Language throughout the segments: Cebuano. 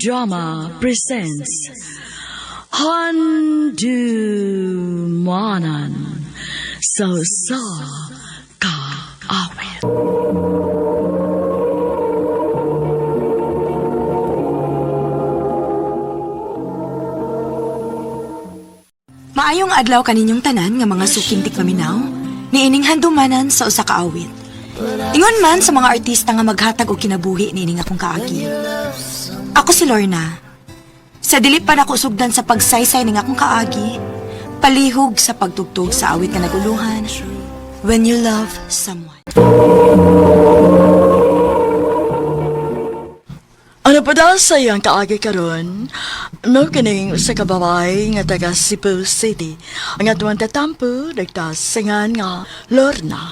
Drama presents Handumanan sa Usa Ka Awit. Maayong adlaw kaninyong tanan nga mga suking tigpaminaw, niining handumanan sa usa ka awit. Ingon man sa mga artista nga maghatag og kinabuhi niining akong kaagi. Ako si Lorna. Sa dili pa nako sugdan sa pagsaysay ning akong kaagi, palihog sa pagtugtog sa awit nga naguluhan, When You Love Someone. Ano pa daw sa iyang kaagi karon? Mao kining usa ka babae nga taga Cebu City. Ang atuang tatampo nagtasingan nga Lorna.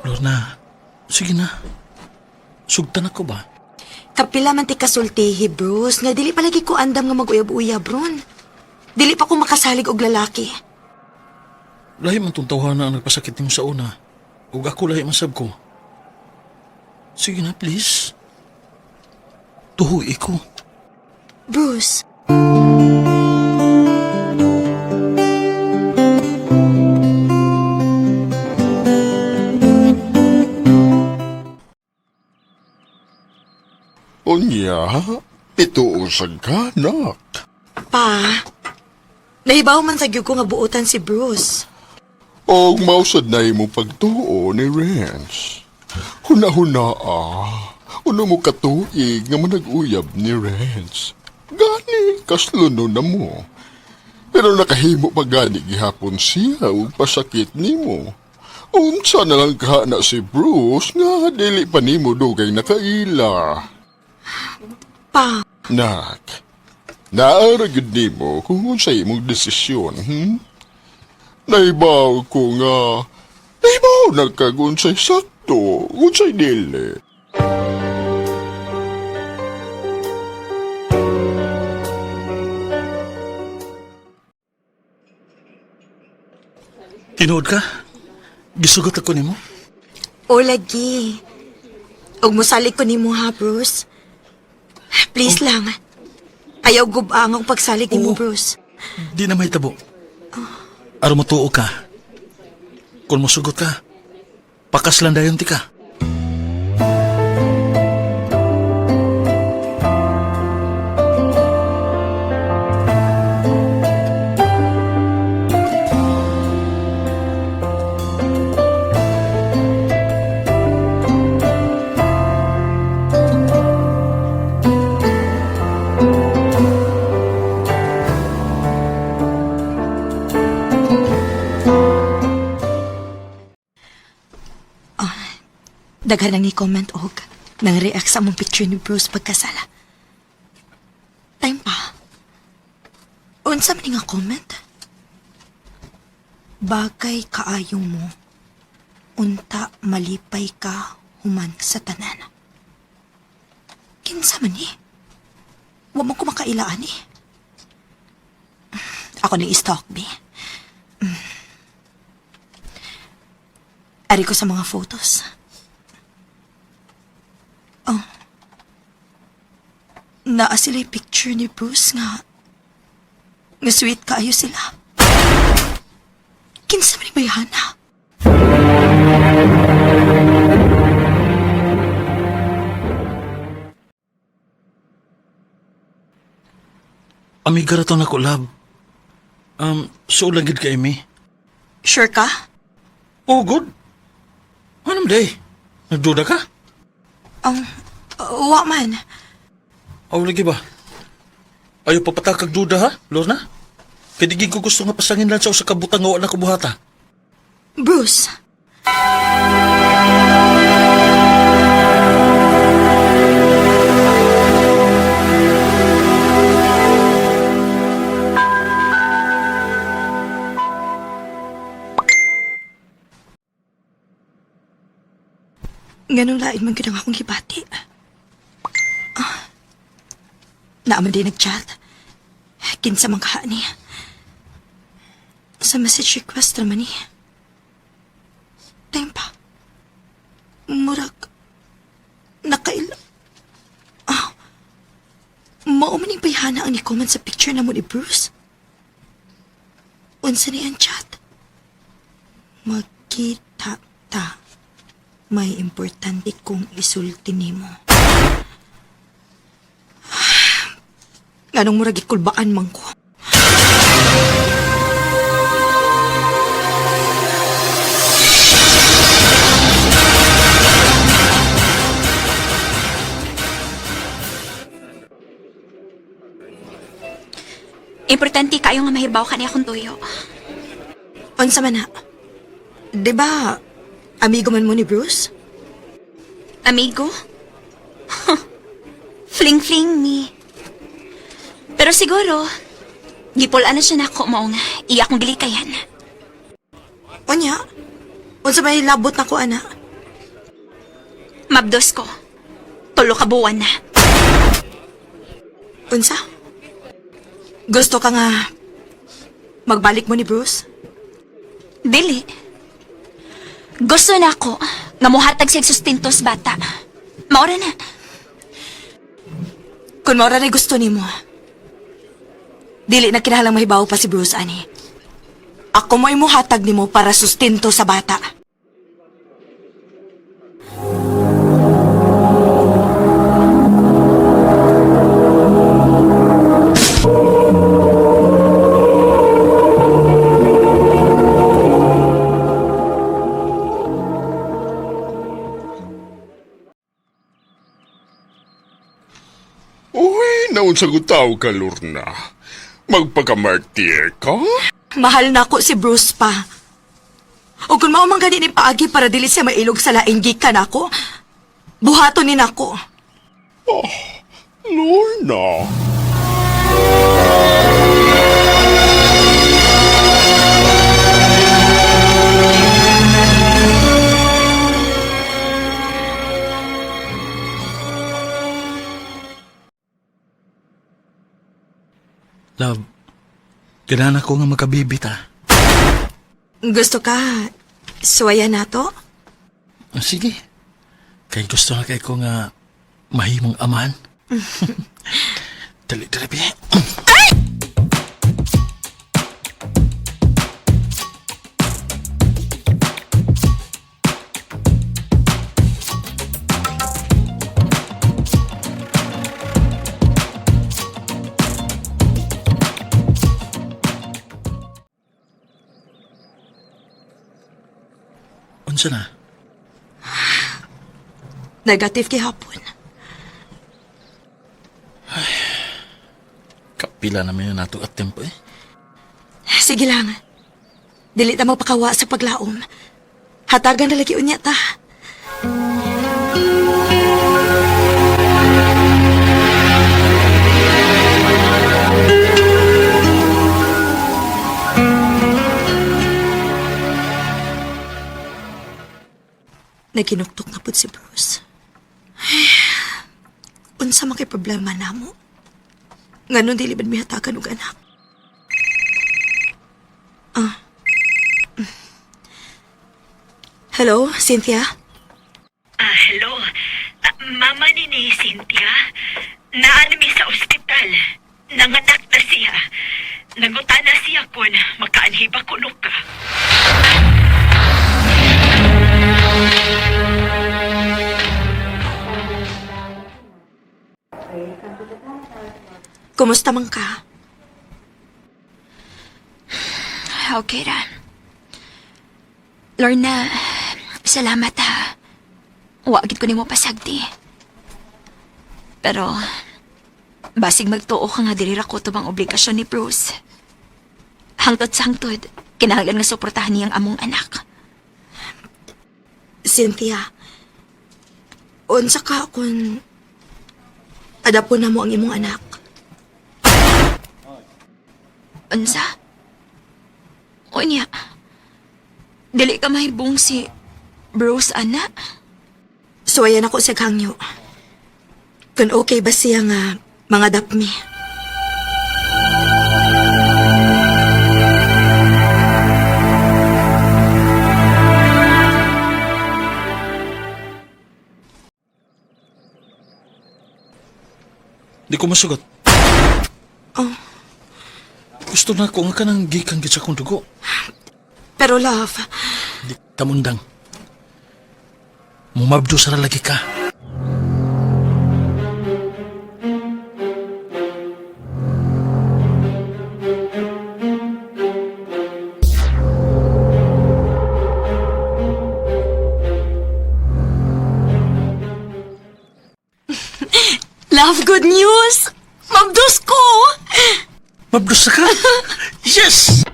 Lorna, sige na. Sugtan ako ba? Kapila man ti kasultihi, Bruce, nga dili palagi ko andam nga mag-uyab-uyab ron. Dili pa ko makasalig og lalaki. Lahi man tong tawhana ang nagpasakit nimo sa una. Ug ako lahi man sab ko. Sige na, please. Tuhoy ko. Bruce, Unya, pituusag ka, nak. Pa, nahibaw man sa gyud ko nga buotan si Bruce. Og mausad na imo pagtuo ni Renz. Huna-huna ah. Uno mo katuig nga manag-uyab ni Renz. Gani, kasluno na mo. Pero nakahimo pa gani gihapon siya ug pasakit nimo. Unsa na lang ka na si Bruce nga dili pa nimo dugay nakaila. Pa, Nak, naara gyud nimo kung unsay imong desisyon, hmm? Naibaw ko nga, naibaw na kag unsay sakto, unsay dili. Tinuod ka? Gisugot ako nimo? o lagi. Og mosalig ko nimo ha, Bruce. Please lang. Ayaw gubang ang pagsalig nimo, Oo. Bruce. Di na mahitabo. Aron motuo ka. Kung mosugot ka, pakaslan dayon ti ka. Daghan ang ni-comment og nang react sa among picture ni Bruce pagkasala. Time pa. Unsa man ni nga comment? Bagay kaayo mo. Unta malipay ka human sa tanan. Kinsa man ni? Wa mo ko makailaan eh. Ako nang i-stalk, be. Ari ko sa mga photos. Naa sila yung picture ni Bruce nga. Nga sweet kaayo sila. Kinsa man ni Bayhana? Amiga ra to nako, love. Suol lang gid ka, Amy. Sure ka? Oh, good. Ano man day? Nagduda ka? Wa man. Aw, lagi ba? Ayaw papatakag duda ha, Lorna? Kaya di ko gusto nga pasangin lang sa usa ka butang nga wa na ko buhata. Bruce. Nganong lain man gyud ang akong gibati. Ah. Naa man din nag-chat. Kinsa man kaha niya. Sa message request naman ni. Time pa. Murag. Nakaila. Ah. Mao man ning bayhana ang ni-comment sa picture namo ni Bruce. Unsa ni ang chat? Magkita ta. May importante kong isulti nimo. Nganong murag gikulbaan man ko. Importante kayo nga mahibaw ka niya akong tuyo. Unsa man na? 'Di ba amigo man mo ni Bruce? Amigo? Fling-fling me. Pero siguro, gipulaan na siya nako mao nga iya akong gilikayan. Unya? Unsa may labot nako ana? Mabdos ko. Tulo ka buwan na. Unsa? Gusto ka nga magbalik mo ni Bruce? Dili. Gusto na ako nga muhatag siya sustintos bata. Maura na. Kung maura na gusto nimo. Dili na kinahanglang mahibaw pa si Bruce ani. Ako mo'y muhatag nimo para sustento sa bata. Uy, naunsa ko tao ka, Lorna. Magpakamartir ka? Mahal na ako si Bruce pa. O kung mao man gani ni paagi para dili siya mailog sa laing gikan ako, buhaton ni nako. Lorna. Love, ganahan ako nga magkabibit ha. Gusto ka suwayan nato? Ah, sige. Kay gusto na kay ko nga mahimong amahan. Dali, dali, bi. Unsa na? Negative gihapon. Kapila naman yun nato at tempo eh. Sige lang. Dili ta magpakawa sa paglaom. Hatagan na lagi unya ta. Naginuktok na pud si Bruce. Ay, unsa man kay problema namo? Nganong dili man mihatagan og anak? Hello, Cynthia? Ah, hello. Ah, mama ni Cynthia. Naan mi sa ospital. Nanganak na siya. Nanguta na siya kun makaanhi ba kuno ka. Kumusta man ka? Okay ra. Lorna, salamat ha. Wa gid ko nimo pasagdi. Pero basig magtuo ka nga dili ra ko tubang obligasyon ni Bruce. Hangtod sa hangtod, kinahanglan nga suportahan niyang among anak. Cynthia, unsa ka kung adapon na mo ang imong anak? Unsa? Unya. Dili ka mahibong si Bruce, ana. Suwayan ako sa hangyo. Kung okay ba siya nga mga dapmi. Di ko masugot. Oh. Gusto na ako nga kanang gikan gid sa akong dugo. Pero love, Di tamundang. Mumabdo sa lagi ka. Love, good news! Mabdos ko! Mabdo sa ka? Yes!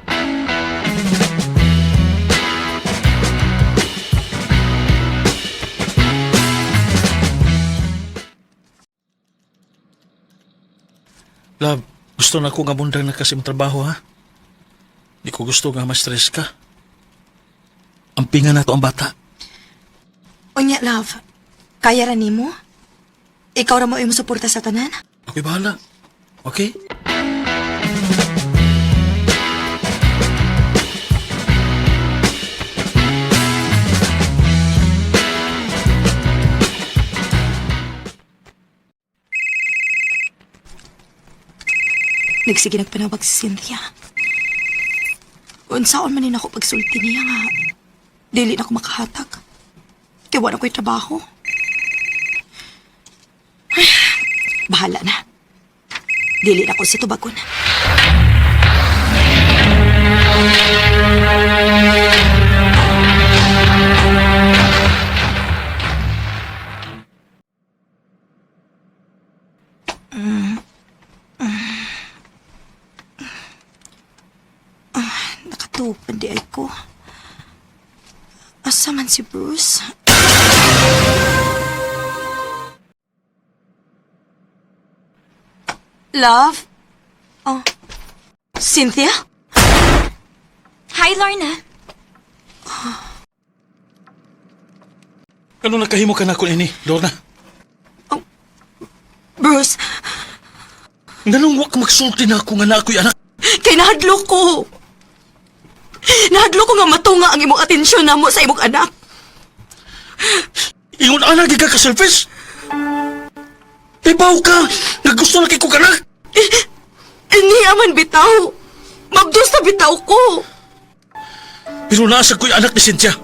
Love, gusto na ko nga mundang na kasi trabaho ha. Di ko gusto nga ma-stress ka. Ampingan na to ang bata. Unya, love, kaya ra nimo? Ikaw ra mo imong suporta sa tanan? Ako'y bahala. Okay? Nagsige nagpanawag si Cynthia. Unsaon man ako pagsulti niya nga, dili na ako makahatag. Kaya wala ko'y trabaho. Ay, bahala na. Dili na ko sa tubagon. Nakatupan di ay ko. Asa man si Bruce? Love? Oh. Cynthia? Hi, Lorna. Ano nakahimo ka na ko ini, Lorna? Bruce, Nganong wak magsulti na ako nga na ako'y anak? kay nahadlok ko. Nahadlok ko nga matunga ang imong atensyon namo sa imong anak. Ingon ana gid ka ka-selfish. Ibaw ka! Nga gusto na kay kong anak! Niya man bitaw. Mabdos na bitaw ko. Pero nasa ko'y anak ni Cynthia.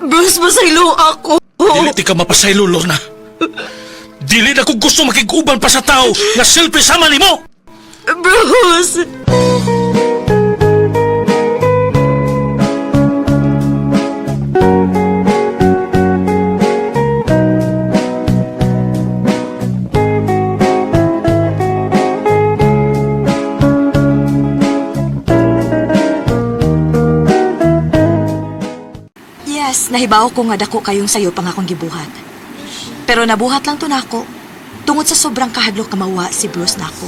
Bruce, masaylo ako. Dili ti ka mapasaylo, Lorna. Dili na ko gusto makig-uban pa sa tao nga selfish sama nimo! Bruce! Yes, nahibaw ko nga dako kayong sayo pang akong gibuhat. Pero nabuhat lang to nako tungod sa sobrang kahadlok nga mawa si Bruce nako.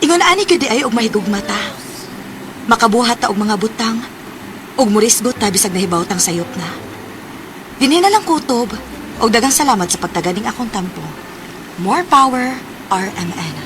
Ingon ani gyud di ay og mahigugma ta. Makabuhat ta og mga butang ug murisgot ta bisag nahibaw tang sayop na. Dinhi na lang kutob og daghang salamat sa pagtaganing akong tampo. More power, RMN.